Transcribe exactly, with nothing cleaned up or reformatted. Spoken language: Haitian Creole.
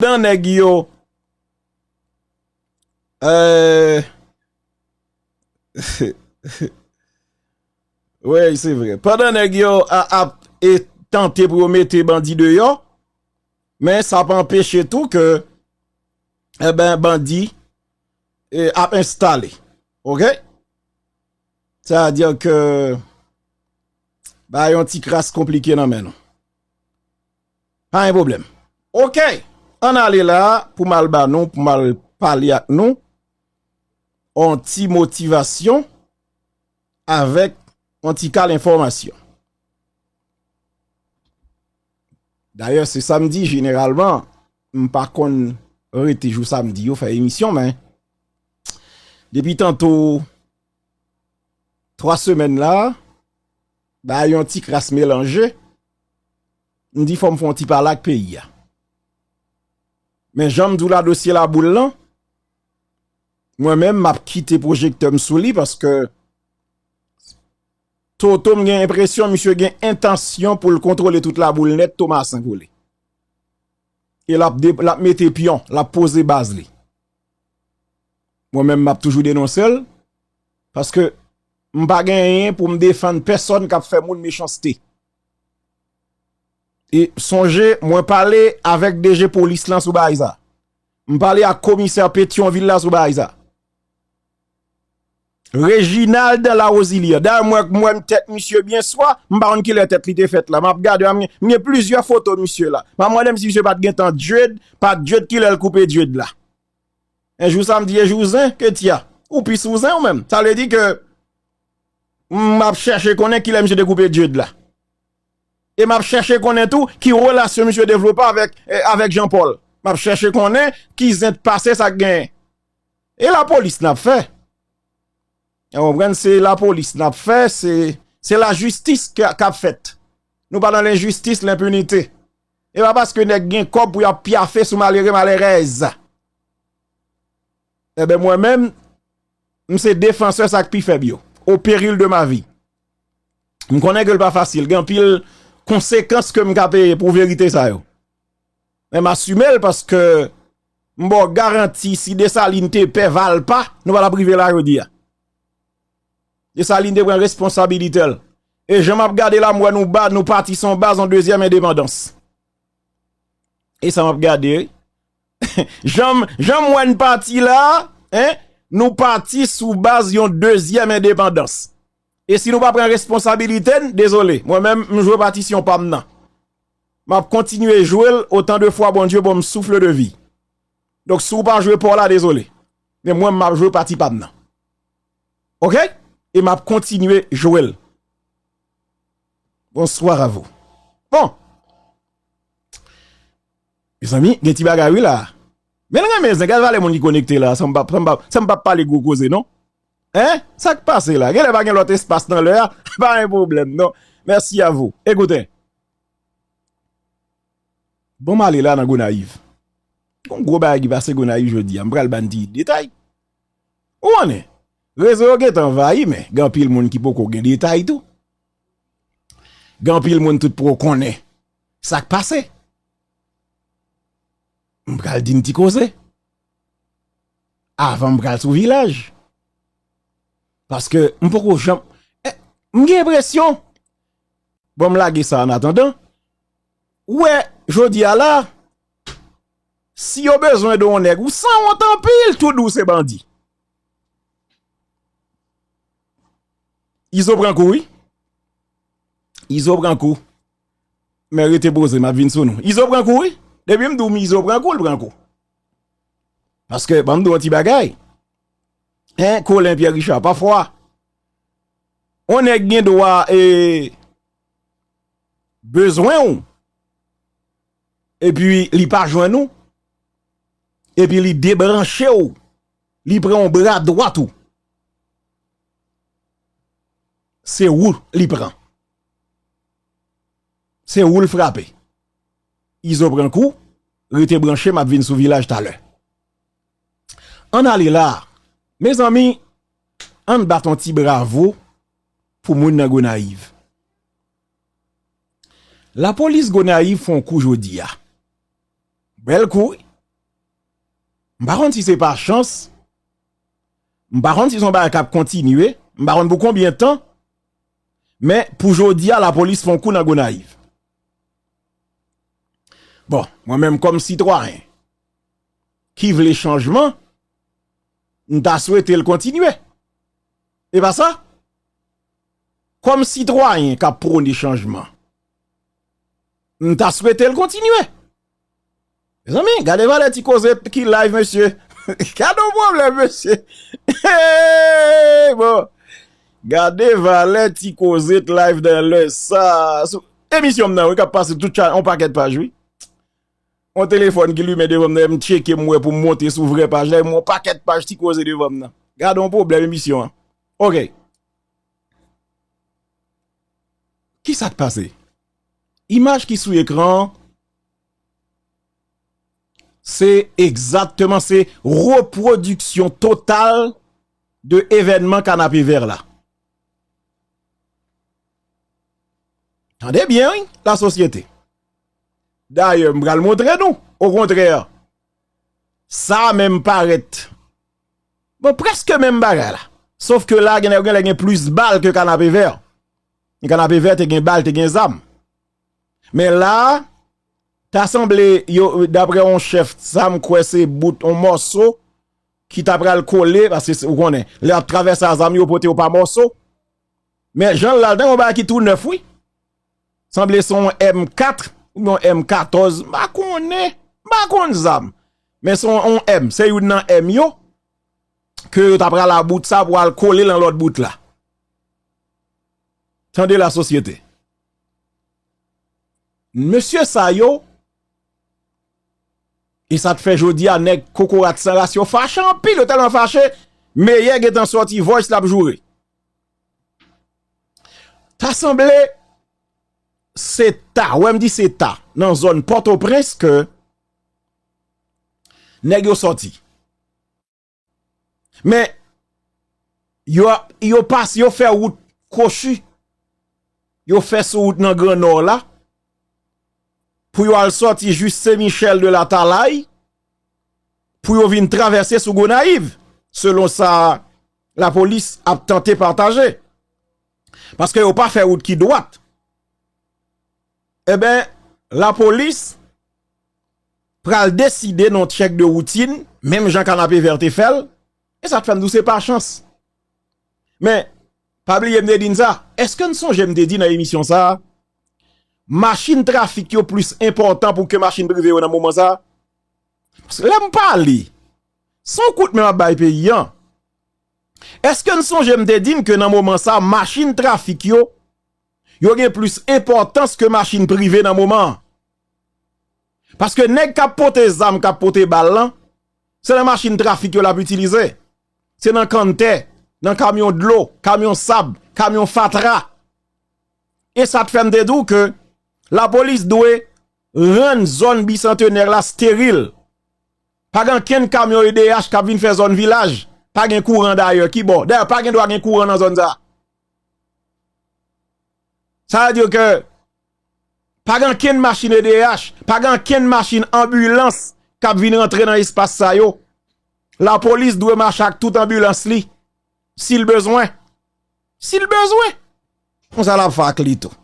pandan nèg yo, euh, wi, se vre. Pandan nèg yo a- ap e tante pou yo mete bandi deyò, men sa pa anpeche tou ke, e ben, bandi e, ap enstale. Oke? Sa vle di ke ba yon ti kras konplike nan men nou. Pa gen pwoblèm. Oke, ann ale la pou m al ba nou, pou m al pale ak nou, yon ti motivasyon avèk yon ti kal enfòmasyon. Dayè, se samdi, jeneralman, m pa konn rete jou samdi yo fè emisyon, men depi tanto twa semèn la, ba yon ti kras melanje, m di fò m fè yon ti pale ak peyi a. Men jan m di w la, dosye Laboul lan, mwen menm, m ap kite pwojektè m sou li paske Toto, m gen enpresyon misye gen entansyon pou l kontwole tout Laboul nèt, Tomasen pou li. E l ap de- l ap mete pyon, l ap poze baz li. Mwen menm, m ap toujou denonse l, paske m pa gen anyen pou m defann pèsonn k ap fè moun mechanste. E sonje, mwen pale avèk D G polis lan sou bagay sa. M pale ak komisè Petyonvil la sou bagay sa. Reginald Larosilière. Dayè, mwen, mwen, m tèt misye byen swa, m pa konn kilè tèt li te fèt la. M ap gade, m gen, m gen plizyè foto misye la. M ap mande m si misye pa t gen tan dread, pa t dread, kilè l koupe dread la. En jou samdi e jou zen, ke tia. Ou pi sou zen ou menm. Sa vle di ke m ap chèche konnen kilè misye te koupe dread la. E m ap chèche konnen tou ki relasyon misye devlope avèk, eh, avèk Jean Paul. M ap chèche konnen ki zen t pase sa k genyen. E lapolis n ap fè. Ou konprann, se lapolis n ap fè, se, se lajistis k, k ap fèt. Nou pa nan lenjistis, lenpinite. E pa paske nèg gen kòb pou y ap pyafe sou malere, malerèz. Enben, mwen menm, m se defansè sa k pi fèb yo, au péril de ma vie. M konnen ke l pa fasil, gen anpil konsekans ke m ka peye pou verite sa yo. Men m asime l paske m ba w garanti, si Desalin te pè Valpa, nou pa t ap rive la jodi a. Desalin te pran responsabilite l. E jan m ap gade la, m wè nou ba, nou pati sou yon baz yon dezyèm endepandans. E sa m ap gade, wi. Jan m, jan m wè n pati la, en, nou pati sou baz yon dezyèm endepandans. E si nou pa pran responsabilite n, dezole. Mwen menm, m jwe patisyon pa m nan. M ap kontinye jwe l otan de fwa Bondye ban m souffle de vie. Donk, si w pa jwe pa w la, dezole. Men mwen, m ap jwe pati pa m nan. Oke? E m ap kontinye jwe l. Bonsoir à vous. Bon. Mezanmi, gen ti bagay wi la. Men l renmen zen, gad valè moun ki konekte la, san m pa, san m pa, san m pa pale gwo koze, non. Hein? Sa k pase la? Genlè pa gen lòt espas nan lè a, pa gen pwoblèm, non. Merci à vous. Ekoute. Bon, m ale la nan Gonayiv. Gon gwo bagay ki pase Gonayiv jodi a, m pral ba n ti detay. Ou konnen, rezo yo gentan anvayi, men gen anpil moun ki poko gen detay tou. Gen anpil moun tout poko konnen sa k pase. M pral di n ti koze. Avan m pral sou vilaj. Paske m poko janm, eh, m gen enpresyon, bon, m lage sa an atandan. Ou wè, jodi a la, si yo bezwen de yon nèg, ou sanwont anpil, tout di w se bandi. Izo pran kou, wi. Izo pran kou. Men rete poze, m ap vin sou nou. Izo pran kou, wi. Depi m di w Izo pran kou, l pran kou. Paske, ban m di w yon ti bagay. Hein, Colin Pierre Richard, pafwa, yon nèg gen dwa, e, bezwen w, epi li pa jwenn ou, epi li debranche w, li pran yon bra dwat ou. Se ou li pran. Se ou l frape. Izo pran kou, rete branche, m ap vin sou vilaj talè. Ann ale la. Mezanmi, ann bat yon ti bravo pou moun nan Gonayiv. Lapolis Gonayiv fè yon kou jodi a. Bèl kou, wi. M pa konn si se pa chans, m pa konn si se yon bagay k ap kontinye, m pa konn pou konbyen tan, men pou jodi a, lapolis fè yon kou nan Gonayiv. Bon, mwen menm kòm sitwayen ki vle chanjman, m ta swete l kontinye. E pa sa? Kòm sitwayen k ap pwone chanjman, m ta swete l kontinye. Mezanmi, gade valè ti koze ki live, mesye. Gade yon pwoblèm, mesye. Hey, bon. Gade valè ti koze t live dan lè sa. Sou emisyon m nan, wi, k ap pase tout chan, yon pakèt paj, wi. Yon telefòn ki limen devan m nan, m tcheke, m wè pou m monte sou vrè paj la, m wè yon pakèt paj ti koze devan m nan. Gade yon pwoblèm emisyon an. Ok. Kisa k pase? Imaj ki sou ekran an, se egzakteman, se repwodiksyon total de evènman Kanapevè la. Tande byen, wi, lasosyete. Dayè, m pral montre nou, okontrè, sa menm parèt, bon, prèske menm bagay la. Sof ke la, gen, gen lè gen plis bal ke Kanapevè. Kanapevè te gen bal, te gen zam. Men la, ta sanble, yo, daprè yon chèf, sa m kwè se bout, yon mòso, ki ta pral kole, paske se, ou konnen, lè y ap travèse a zam, yo pote yo pa mòso. Men jan l la, l tankou yon bagay ki tou nèf, wi. Sanble se yon M kat, oubyen yon M katòz, m pa konnen, m pa konn zam. Men se yon, yon M, se youn nan M yo, ke yo ta pral a bout sa pou al kole nan lòt bout la. Tande lasosyete. Mesye sa yo, e sa t fè jodi a, nèg kokorat san ras yo fache anpil, yo tèlman fache, Meyè gentan sòti voice l ap joure. Ta sanble se ta, wè m di se ta, nan zòn Pòtoprens ke nèg yo sòti. Men, yo, yo pase, yo fè wout kwochi. Yo fè sou wout nan Gran Nò la, pou yo al sòti jis Sen Michèl de Latalay, pou yo vin travèse sou Gonayiv, selon sa lapolis ap tante pataje. Paske yo pa fè wout ki dwat. Enben, lapolis pral deside nan tchèk de woutin, menm jan Kanapevè te fè l, e sa t fè m di w se pa chans. Men, pa bliye m te di n sa, èske n sonje m te di nan emisyon sa a, machin trafik yo plis enpòtan pou ke machin prive yo nan moman sa a? Paske lè m pale, se yon kout men m ap bay peyi an. Èske n sonje m te di n ke nan moman sa a, machin trafik yo, yo gen plis enpòtans ke machin prive nan moman an? Paske nèg k ap pote zam, k ap pote bal lan, se nan machin trafik yo l ap itilize. Se nan kanntè, nan kamyon dlo, kamyon sab, kamyon fatra. E sa t fè m te di w ke lapolis dwe rann zòn Bisantenè la steril. Pa gen ankenn kamyon E D H k ap vin fè zòn Vilaj. Pa gen kouran dayè. Ki bò? Dayè, pa gen dwa gen kouran nan zòn sa a. Sa vle di ke pa gen ankenn machin E D H, pa gen ankenn machin anbilans k ap vin rantre nan espas sa yo. Lapolis dwe mache ak tout anbilans li, si l bezwen. Si l bezwen. Konsa l ap fè ak li tou.